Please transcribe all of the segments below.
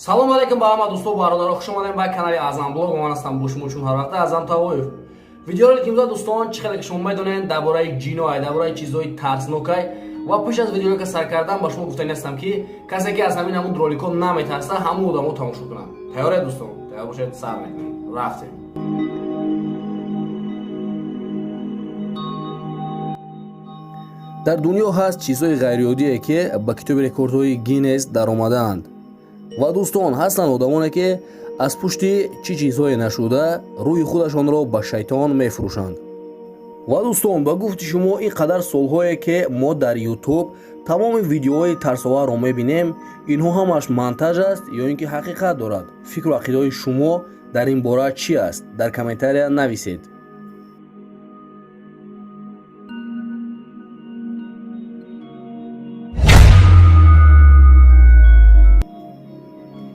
Салому алейкум ба ҳама дӯсто, бародаро, хуш омадем ба канали Аъзам Блог. Ман ҳастам бо шумо чун ҳар вақта Аъзам Тавоев. Видеоролики имрӯза, дӯстон, чӣ хеле ки шумо медонед, дар бораи ҷиноай, дар бораи чизҳои тарснокай. Ва пеш аз видеоролика сар кардан ба шумо гуфтанӣ ҳастам, ки касе ки аз ҳамин ҳамун роликҳо наметарса, ҳамун одамо тамошо кунанд. Тайёред, дӯстон? Тайёр бошед, сар мекунем. Рафтем. Дар дунё ҳаст чизҳои ғайриоддие, ки ба китоби рекордҳои Гиннес даромадаанд. Ва, дӯстон, ҳастанд одамоне, ки аз пушти чӣ чизҳое нашуда рӯҳи худашонро ба шайтон мефурӯшанд. Ва, дӯстон, ба гуфти шумо, ин қадар солҳое ки мо дар Ютуб тамоми видеоҳои тарсоварро мебинем, инҳо ҳамаш монтаж аст ё ин ки ҳақиқат дорад? Фикру ақидаҳои шумо дар ин бора чӣ аст? Дар комментария нависед.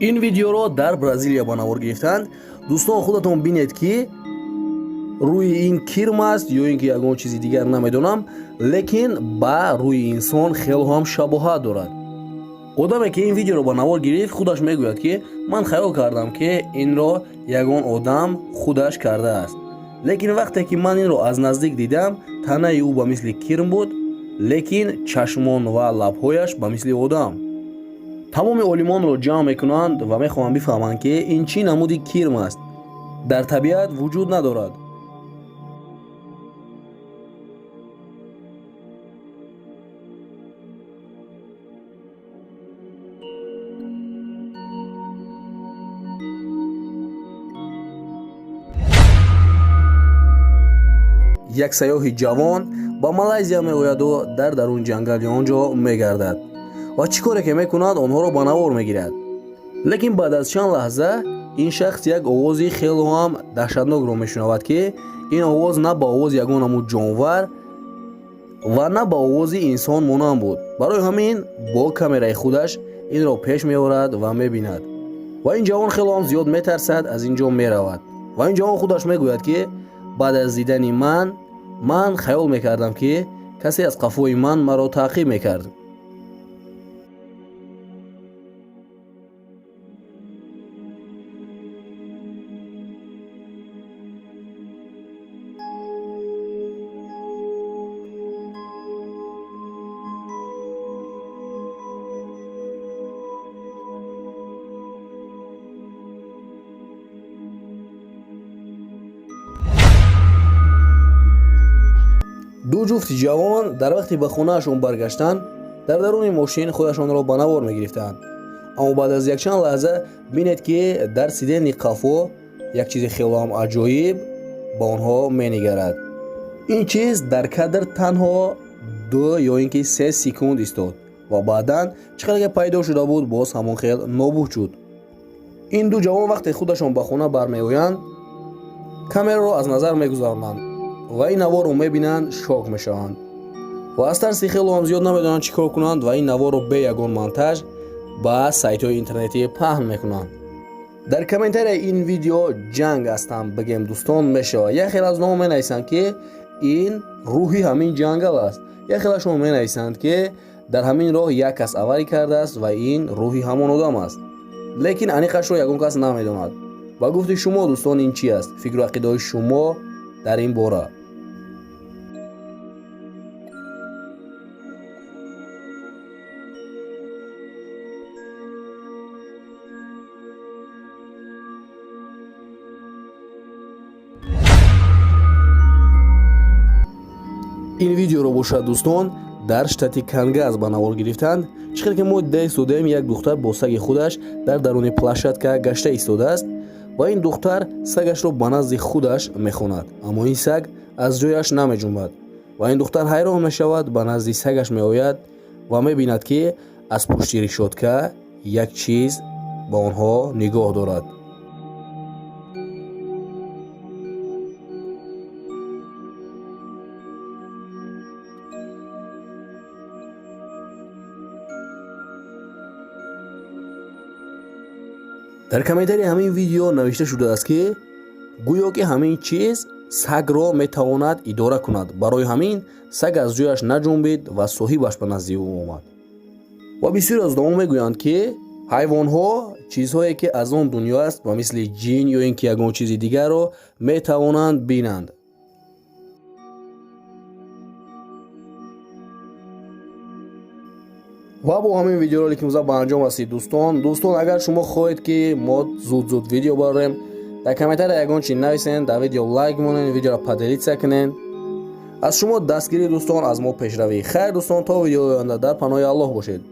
Ин видеоро дар Бразилия ба навор гирифтанд. Дӯстон, худатон бинед, ки рӯи ин кирм аст ё ин ки ягон чизи дигар, намедонам, лекин ба рӯи инсон хело ҳам шабоҳат дорад. Одаме ки ин видеоро ба навор гирифт, худаш мегӯяд, ки ман хаёл кардам, ки инро ягон одам худаш кардааст, лекин вақте ки ман инро аз наздик дидам, танаи ӯ ба мисли кирм буд, лекин чашмон ва лабҳояш ба мисли одам. Тамоми олимонро ҷамъ мекунанд ва мехоҳанд бифаҳманд, ки ин чӣ намуди кирм аст, дар табиат вуҷуд надорад. Як сайёҳи ҷавон ба Малайзия меояду дар дарун ҷангали он ҷо мегардад ва чӣ коре ки мекунад, онҳоро ба навор мегирад. Лекин баъд аз чанд лаҳза ин шахс як овози хело ҳам даҳшатнокро мешунавад, ки ин овоз на ба овози ягон намуд ҷонвар ва на ба овози инсон монанд буд. Барои ҳамин бо камераи худаш инро пеш меорад ва мебинад. Ва ин ҷавон хело ҳам зиёд метарсад, аз ин ҷо меравад. Ва ин ҷавон худаш мегӯяд, ки баъд аз дидани ман, ман хаёл мекардам, ки касе аз қафои ман маро таъқиб мекард. Ду ҷуфти ҷавон дар вақти ба хонаашон баргаштан дар даруни мошин худашонро ба навор мегирифтанд. Аммо баъд аз якчанд лаҳза бинед, ки дар сидени қафо як чизи хело ҳам аҷоиб ба онҳо менигарад. Ин чиз дар кадр танҳо 2 ё ин ки 3 секунд истод ва баъдан чӣ қадар ки пайдо шуда буд, боз ҳамон хел нобуд шуд. Ин ду ҷавон вақте худашон ба хона бармеоянд, камераро аз назар мегузаронанд ва ин наворро мебинанд, шок мешаванд ва аз тарси хело ҳам зиёд намедонанд чӣ кор кунанд ва ин наворро бе ягон монтаж ба сайтҳои интернетӣ паҳн мекунанд. Дар комментарияи ин видео ҷанг ҳастам, бигем, дӯстон, мешавад. Як хел аз онҳо менависанд, ки ин рӯҳи ҳамин ҷангал аст, як хелашон менависанд, ки дар ҳамин роҳ як кас аварӣ кардааст ва ин рӯҳи ҳамон одам аст, лекин аниқашро ягон кас намедонад. Ба гуфти шумо, дӯстон, ин чӣ аст? Фикру ақидаҳои шумо дар ин бора? Ин видеоро бошад, дӯстон, дар штати Канзас ба навор гирифтанд. Чӣ хел ки мо дида истодаем, як духтар бо саги худаш дар даруни площадка гашта истодааст ва ин духтар сагашро ба назди худаш мехонад, аммо ин саг аз ҷояш намеҷунбад. Ва ин духтар ҳайрон мешавад, ба назди сагаш меояд ва мебинад, ки аз пушти решётка як чиз ба онҳо нигоҳ дорад. Дар комментарии ҳамин видео навишта шудааст, ки гӯё ки ҳамин чиз сагро метавонад идора кунад, барои ҳамин саг аз ҷояш наҷунбид ва соҳибаш ба назди ӯ омад. Ва бисёре аз одамон мегӯянд, ки Ҳайвонҳо чизҳое, ки аз он дунё аст, ба мисли ҷин ё ин ки ягон чизи дигарро метавонанд бинанд. Ва бо ҳамин видеоролики имрӯза ба анҷом расид, дӯстон. Дӯстон, агар шумо хоҳед, ки мо зуд зуд видео барорем, дар комментария ягон чи нависен, дар видео лайк монен, видеоро поделиться кунен. Аз шумо дастгирӣ, дӯстон, аз мо пешравӣ. Хайр, дӯстон, то видеои оянда дар паноҳи Аллоҳ бошед.